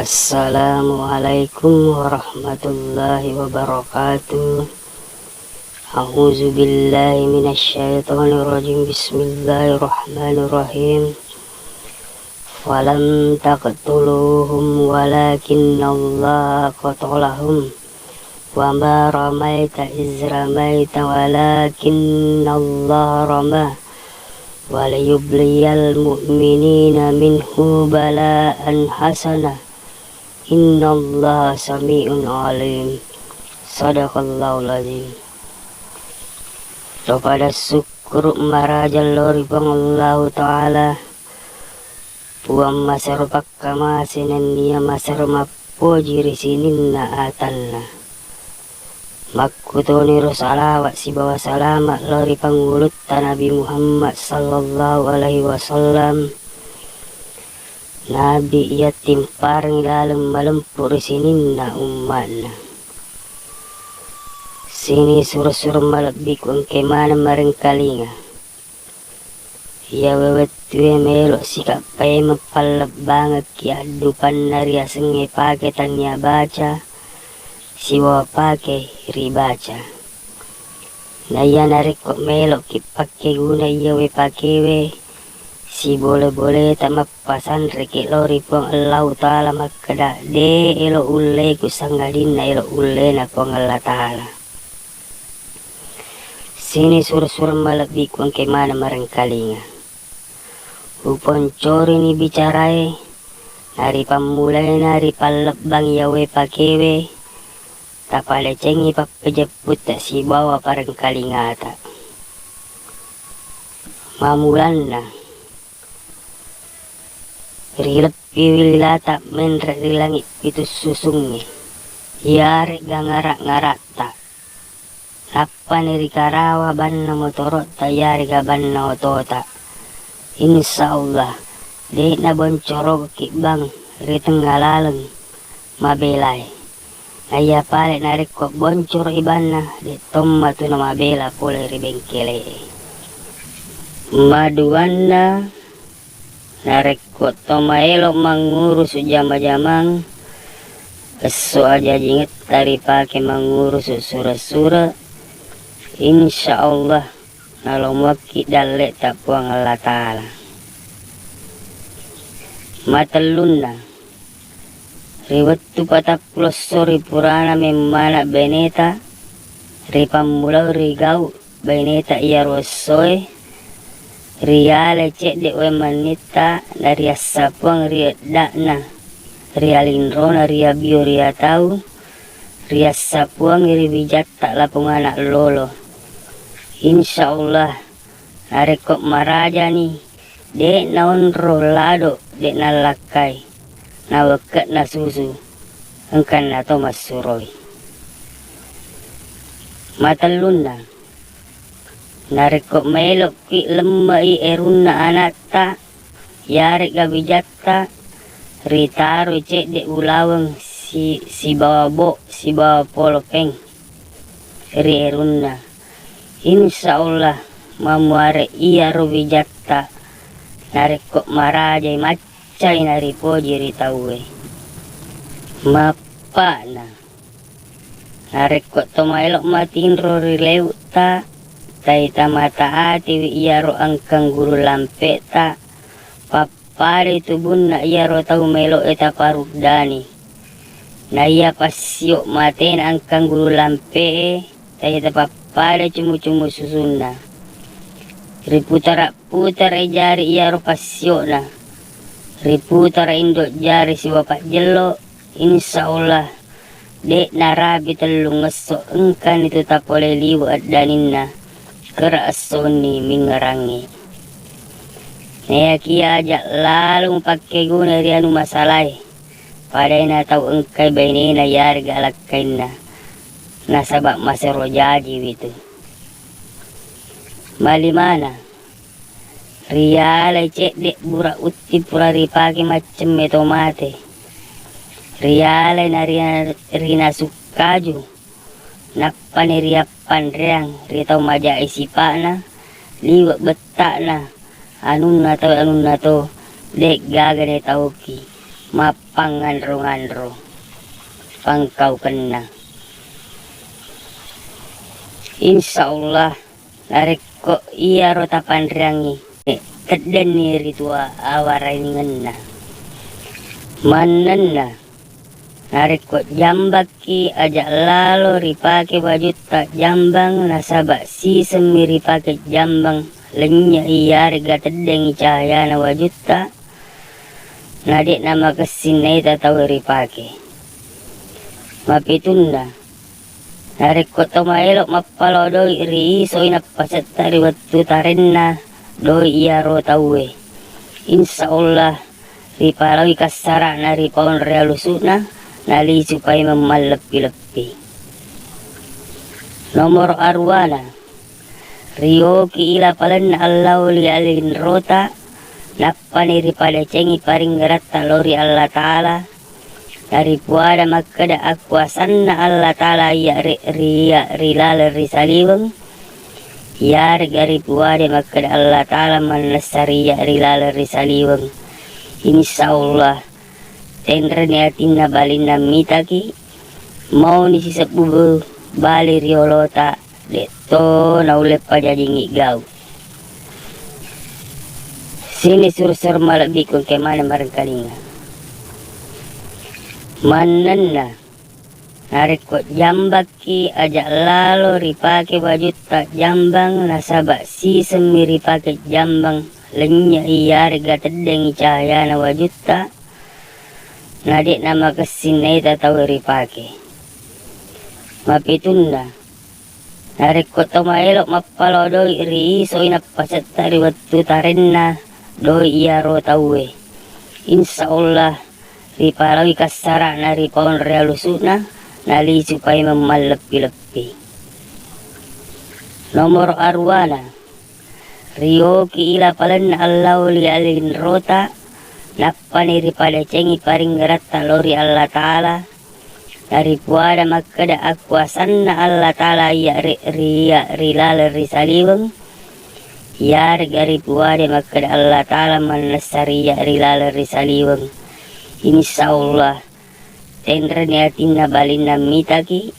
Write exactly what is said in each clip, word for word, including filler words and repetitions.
Assalamualaikum warahmatullahi wabarakatuh. A'udzu billahi minasy syaithanir rajim. Bismillahirrahmanirrahim. Falam taqtuluhum walakinnallaha qatalahum. Wa ma ramaita iz ramaita walakinnallaha rama. Wa liyubliyal mu'minina minhu bala'an hasana. Innallaha sami'un alim. Sadaqallahul azim. Topada sukkuru maraja lao ri Puang Allahu Ta'ala, Puang masero pakkamase nennia masero mappoji ri sininna atanna. Makkutoniro salawat sibawa salama lao ri pangulutta Nabi Muhammad sallallahu alaihi wasallam, Nabi iya timparengngi laleng malempu ri sininna umma'na. Sini suro-suro malebbiku engke maneng marengkalinga. Iyawe wettue melo sikappaimeng pallebbangekki addupanna riasengnge pake tannia baca sibawa pake ribaca. Naiya narekko melo'ki pakkeguna iyawe pakewe, sibole-boleta mappasanreki lao ri Puang Allahu Ta'ala makkeda, de elo ulleku sangadinna elo ullena Puang Allah Ta'ala. Sini suro-suro malebbiku engke maneng marengkalinga. Uponcorini bicarae, naripammulaina ripallebbang iyawe pakewe, tapadecengi pappejepputta sibawa parengkalingata. Mamulanna, rileppiwi lilata menre ri langi pitu susungnge, iyaregga ngara-ngaratta. Nappani rikarawa banna motoro'ta iyaregga banna otota. Insya Allah, de'na boncorokki bang ri tengnga laleng mabelae. Naiya pale narekko boncoro'i banna, de' tomma tu namabela pole ri bengkele'e. Maduanna, narekko to maelo mangurusu jama-jamang, esso ajajingetta ripake mangurusu sure-sure, insya Allah nalomoakki dalle'ta Puang Allah Ta'ala. Matellunna, ri wettu patappulo esso ri purana memmana beneta, ripammulau rigau beneta iyaro essoe, rialai cedde wae mannitta nariassapuang ri edda'na, ri alinrona, ri abio, ri atau, riassapuang ri wijatta lapong ana lolo. Insya Allah, narekko marajani, de' naonro lado, de' nallakkai, nawekke'na susu, engkanna to massuroi. Matellunna, narekko maelokki lemme'i erunna anatta, iyaregga wijatta, ritaroi cedde ulaweng si-, sibawa bo-, sibawa polopeng ri erunna. Insya Allah, mamuare iyaro wijatta narekko marajai maccai naripoji ri tauwe. Mappa'na, narekko to maelo matinro ri leu'ta, taita mata atiwi iyaro engkang guru lampe'ta, pappadai tubunna iyaro tau maelo'e taparuddani. Naiya passio matena engkang guru lampe'e, taita pappada cumu-cumu susunna. Riputara-putara jari iyaro passiona. Riputara indo jari sibawa pajjello, insya Allah, de' narapi tellungesso engkani tu tapole liwe eddaninna, kera essonni mingerangnge. Nayakiya aja lalo mupakkeguna ri anu masalae, padaina tau engkai bainena yarega alakkainna, nasaba masero jajiwi tu. Malimana, rialai cedde bura utti pura ripake maccemme to mate. Rialai na ri-, rinasu kaju. Nappani riappanreang ri tau majae sipa'na, liwe betta'na, anunna tau anunna to, de' gaga netauki. mappanganro-nganro pangkaukenna. Insya Allah, narekko iyaro tapanreangngi, teddenni ritu awaraningenna. Mannenna, narekko jambakki, aja lalo ripake wajutta jambang, nasaba sisemmi ripake jambang lennye iyarega teddengngi cahayana wajutta, na de'na makessing naita tau ripake. Mapitunna, narekko to maelo mappalao doi ri isoi nappasetta ri wettu tarenna doi iyaro tauwe, insya Allah ripalaoi kassara'na ri paonre alusu'na, nalisu paimeng malleppi-leppi. Nomoro aruwana, rioki ila palenna allao ri alinrota, nappani ripadecengi paringngeretta lao ri Allah Ta'ala, naripuada makkeda akuasanna Allah Ta'ala iya ri, ri, iya ri laleng ri saliweng, iyarega ripuada makkeda Allah Ta'ala mannessa ri iya ri laleng ri saliweng. Insya Allah, tenreni atinna balinna mitaki, mauni sisebbu bali riolota, de'to naulle pajajingngi gau. Sini suru-suru malebbiku engka maneng marengkalinga. Mannenna, narekko jambakki, aja lalo ripake wajutta jambang, nasaba sisemmi ripake jambang lennye iyarega teddengngi cahayana wajutta, na de'na makessing naita tau ripake. Mapitunna, narekko to maelo mappalao doi ri isoi nappasetta ri wettu tarenna doi iyaro tauwe, insya Allah ripalaoi kassara'na ri paonre alusu'na, nalisu paimeng malleppi-leppi. Nomoro aruwana, rioki ila palenna allao ri alinrota, nappani ripadecengi paringngeretta lao ri Allah Ta'ala, naripuada makkeda akuasanna Allah Ta'ala iya ri, ri, iya ri laleng ri saliweng, iyarega ripuada makkeda Allah Ta'ala mannessa ri iya ri laleng ri saliweng. Insya Allah, tenreni atinna balinna mitaki,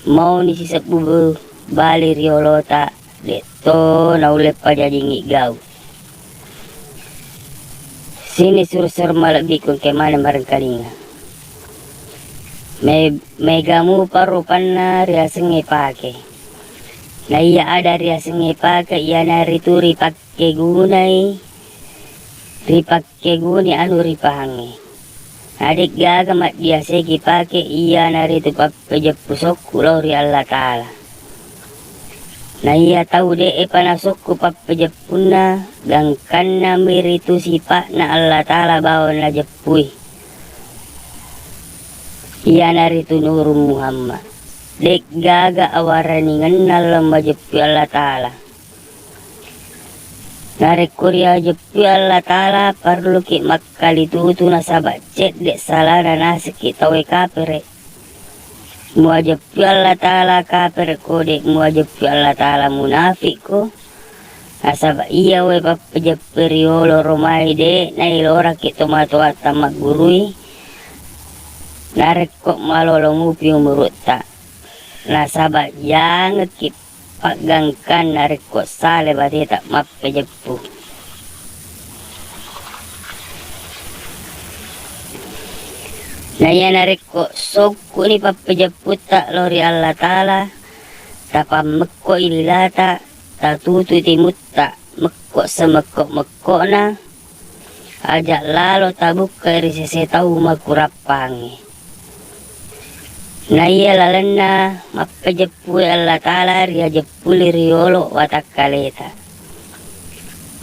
mauni sisebbu bali riolota, de'to naulle pajajingngi gau. Sini suru-suru malebbiku engka maneng marengkalinga. Me-, mega mupa rupanna riasengnge pake. Na iya ada riasengnge pake, iyanaritu ripakkegunai, ripak- keguni anu ripahangnge. Na de'gaga maddiaseki pake, iyanaritu pappejeppu sokku lao ri Allah Ta'ala. Na iya tau de'epa nasokku pappejeppunna, gangkannami ritu sipa'na Allah Ta'ala bawang najeppui, iyanaritu Nurung Muhammad. De'gaga awaraningenna lao majeppui Allah Ta'ala. Narekko riajeppui Allah Ta'ala, parelluki makkalitutu nasaba cedde salana nasekki tauwe kapere. Muajeppui Allah Ta'ala kaperekko, de muajeppui Allah Ta'ala munafikko. Nasaba iya wae pappejeppui riolo romai de nailoraki tomatoatta maggurui. Narekko malolo mupi umurutta, nasaba jangekki paggangkanna rekko sale bateta mappejeppu. Na iya narekko sokkuni pappejepputta lao ri Allah Ta'ala, tapammekko ililata, tatutui timutta mekko semekko-mekkona, aja lalo tabukkai ri sese tau makurappangnge. Na iya lalenna mappejeppui Allah Ta'ala riajeppuli riolo watakkaleta.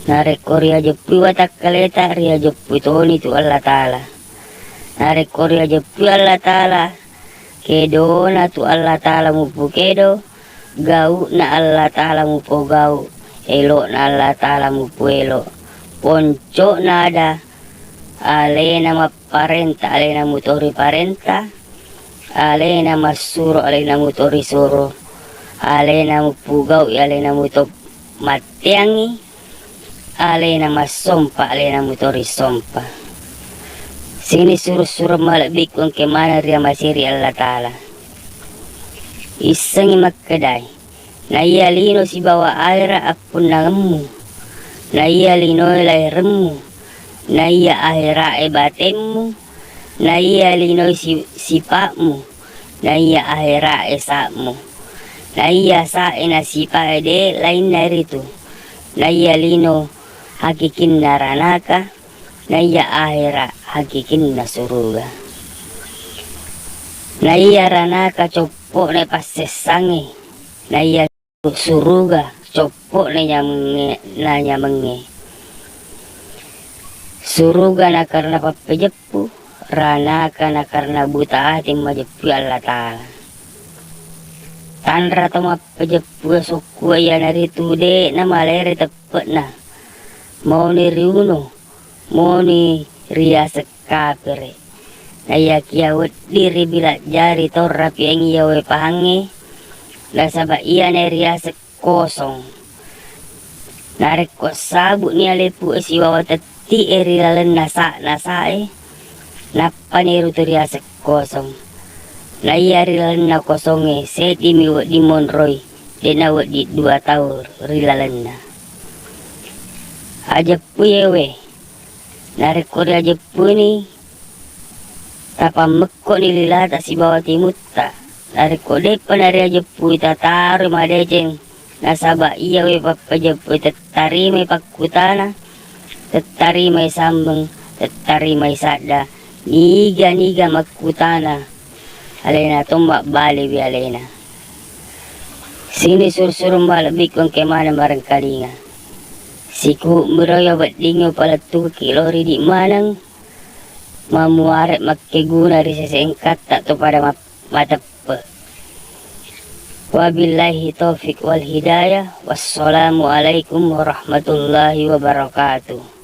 Narekko riajeppui watakkaleta, riajeppui toni tu Allah Ta'ala. Narekko riajeppui Allah Ta'ala, kedona tu Allah Ta'ala mupukedo, gau'na Allah Ta'ala mupogau, elo'na Allah Ta'ala mupuelo, ponco'na ada, alena mapparenta, alena mutori parenta, alena massuro, alena mutori suro, alena mupugau, alena muto matteangngi, alena massompa, alena mutori sompa. Sini suru-suru malebbiku engke maneng ri amasiri Allah Ta'ala. Issengngi makkedai, naiya lino sibawa ahera appunnangemmu, naiya linoe lairemmu, naiya aherae batemmu, naiya linoe si-, sipa'mu, naiya aherae sa'mu, naiya sa'e na sipa'e de lainna ritu, naiya lino hakikinna ranaka, naiya ahera hakikinna suruga. Naiya ranaka coppo'na passessangnge, naiya suruga coppo'na nyamengnge, na nyamengnge. Suruga nakarena pappejeppu, ranaka nakarena buta ati majeppui Allah Ta'ala. Tanra to mappejeppue sukku iyanaritu de namalere teppe'na. Mauni riuno, mauni riaseng kapere. Naiyakiya wedding ribilajjari to rapiang iya wae pahangnge, nasaba iyana riaseng kosong. Narekko sabu'ni alepu'e sibawa tetti'e ri lalenna sa-, nasae, nappani rutu riaseng kosong. Naiya ri lalenna kosongnge, seddimi wedding monroi, de'na wedding dua tau ri lalenna. Ajeppui ewe, narekko riajeppuni, tapammekko'ni lilata sibawa timutta. Narekko de'pa nariajeppui, tataroi madeceng, nasaba iya we pappajeppui tettarimai pakkutana, tettarimai sambeng, tettarimai sadda, niga-niga makkutana, alena to mabbalewi alena. Sini suru-suru malebbiku engke maneng marengkalinga. Siku miro ya weddingnge upalettukaki lao ridi maneng, mamuare makkeguna ri sese engkatta to pada ma-, mateppe. Wabillahi taufik wal hidayah. Wassalamualaikum warahmatullahi wabarakatuh.